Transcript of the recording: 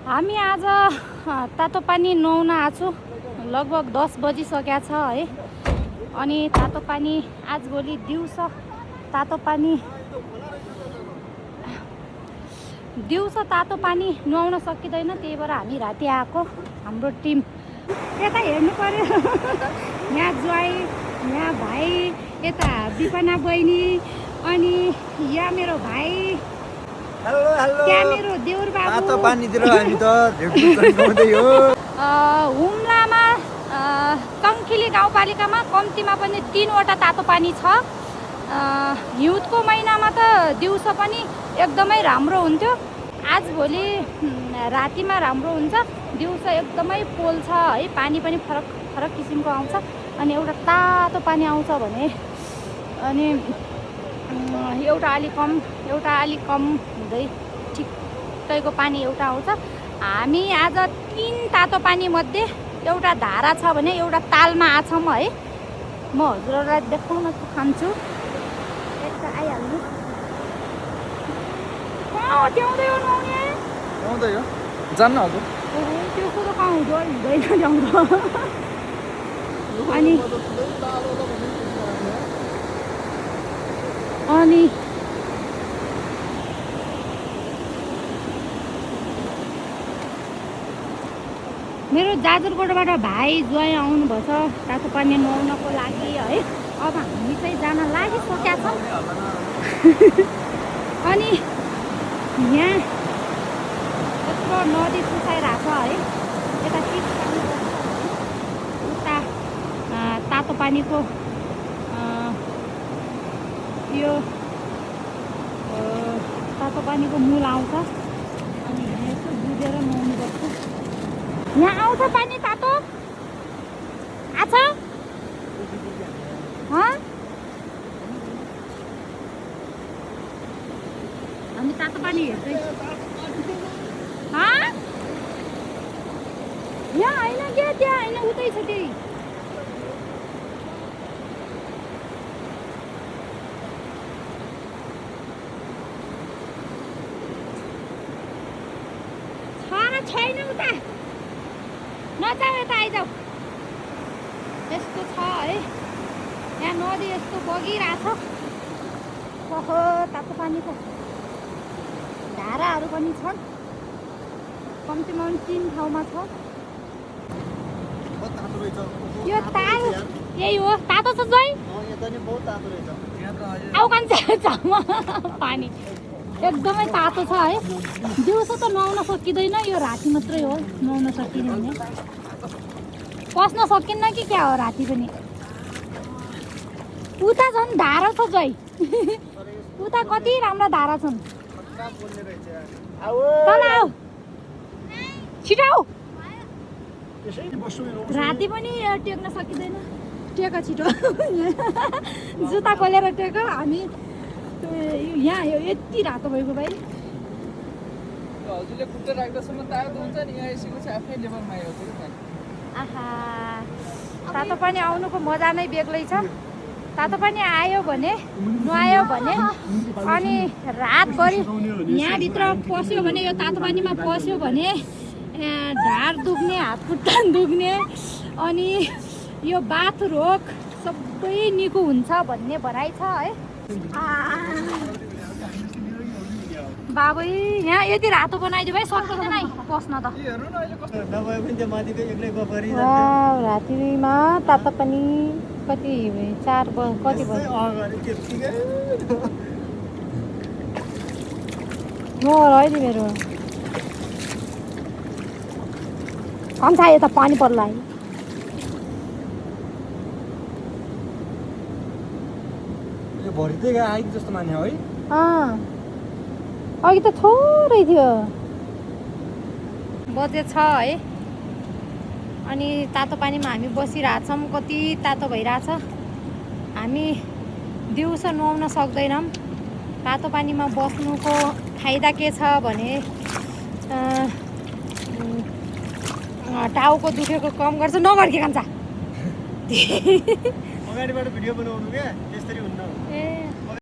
हामी आज तातो पानी नुहाउन आएको छु। लगभग 10 बजिसकेको छ है। अनि तातो पानी आजभोलि दिउँसो तातो पानी नुहाउन सकिँदैन, त्यही भएर हामी राति आएको। हाम्रो टिम यता हेर्नु पर्यो। यहाँ ज्वाई, यहाँ भाइ, यता विपना बहिनी, अनि यहाँ मेरो भाइ, हेलो हेलो, त्यहाँ मेरो देउर बाबु। तातो पानीतिर हामी त ढेकुर हो। हुम्लामा टङ्किली गाउँपालिकामा कम्तीमा पनि 3वटा तातो पानी छ। हिउँदको महिनामा त दिउँसो पनि एकदमै राम्रो हुन्थ्यो। आजभोलि रातिमा राम्रो हुन्छ, दिउँसो एकदमै पोल्छ है। पानी पनि फरक फरक किसिमको आउँछ। अनि एउटा तातो पानी आउँछ भने, अनि एउटा अलिक कम हुँदै ठिक्कैको पानी एउटा आउँछ। हामी आज 3 तातो पानी मध्ये एउटा धारा छ भने एउटा तालमा आछौँ है। म हजुरहरूलाई देखाउन चाहन्छु। एक आइहाल्नु। कहाँ ल्याउँदै हो नुहाउने? ल्याउँदै हो जान्न हजुर। त्यो कुरो कहाँ हुँदैन ल्याउँदा। अनि मेरो जाजरकोटबाट भाइ ज्वाइँ आउनुभएछ तातो पानी नुहाउनको लागि है। अब हामी चाहिँ जान लागिसकेका छौँ। अनि यहाँ यत्रो नदी सुसाइरहेको छ है। यता पानी उता तातो पानीको यो तातो पानीको मूल आउँछ। अनि यहाँ यसो बुझेर नुहाउनुपर्छ। यहाँ आउँछ पानी तातो आछ। हामी तातो पानी हेर्दै यहाँ होइन क्या, त्यहाँ होइन, उतै छ त्यही। छैन उता, नजाऊ, यता आइजाऊ। यस्तो छ है, यहाँ नदी यस्तो बगिरहेछ। ओहो, तातो पानीको धाराहरू पनि छन्। कम्तीमा 3 ठाउँमा छ। यो ताल यही हो, तातो छ जोइ। पानी एकदमै तातो छ है। दिउँसो त नुहाउन सकिँदैन, यो राति मात्रै हो नुहाउन सकिने भने। पस्न सकिन्न कि क्या हो राति पनि। उता झन् धारा छ जोइ। उता कति राम्रा धारा छन्। तल आऊ, छिटो आऊ। राति पनि टेक्न सकिँदैन। टेक छिटो। जुत्ता खोलेर टेक। हामी यहाँ यति रातो भएको भाइ। हजुरले खुट्टा राख्दासम्म तातो हुन्छ नि, यहाँ एसीको चाहिँ आफ्नै लेभलमा आयो नि। आहा, तातो पानी आउनुको मजा नै बेग्लै छ। तातो पानी आयो भने, नुहायो भने, अनि रातभरि यहाँभित्र पस्यो भने, यो तातो पानीमा पस्यो भने ढाड दुख्ने, हात खुट्टा दुख्ने, अनि यो बाथ रोग सबै निको हुन्छ भन्ने भनाइ छ है। बाबै यहाँ यति रातो बनाइदियो भाइ, सक्दैन है पस्न त। रातिमा तातो पानी कति 4 कति भयो अहिले मेरो कम्छ यता पानी पर्ला है। जस्तो माने है। अघि त थोरै थियो। बजे 6 है। अनि तातो पानीमा हामी बसिरहेछौँ। कति तातो भइरहेछ। हामी दिउँसो नुहाउन सक्दैनौँ। तातो पानीमा बस्नुको फाइदा के छ भने टाउको दुखेको कम गर्छ। नगर्के कान्छ। अगाडिबाट भिडियो बनाउनु क्या।